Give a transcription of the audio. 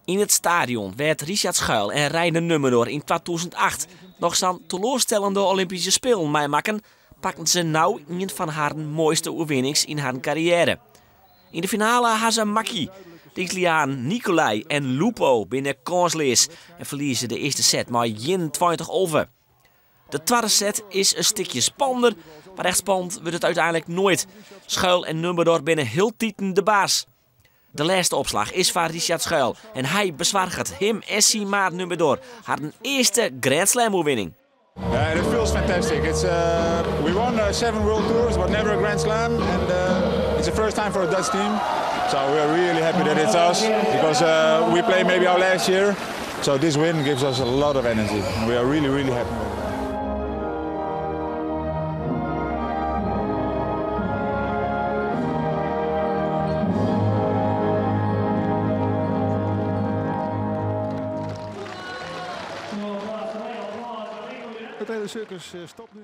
Yn it stadion wêr't Richard Schuil en Reiner Nummerdor yn 2008 noch sa'n teloarstellende Olympyske Spelen meimakken, pakten se no ien fan harren moaiste oerwinnings yn harren karriêre. Yn de finale ha se makky. De Italianen Nicolai en Lupo binne kânsleas en ferlieze de earste set mei 21-11. De twadde set is in stikje spannender, mar echt spannend wurdt it úteinlik noait. Schuil en Nummerdor binne hieltiten de baas. De lêste opslach is foar Richard Schuil en hy besoarget him en syn maat Nummerdor harren earste Grand Slam oerwinning. Yeah, it feels fantastic. It's we won seven World Tours, but never a Grand Slam, and it's the first time for a Dutch team. So we are really happy that it's us because we play maybe our last year. So this win gives us a lot of energy, and we are really, really happy. Het hele circus stopt nu.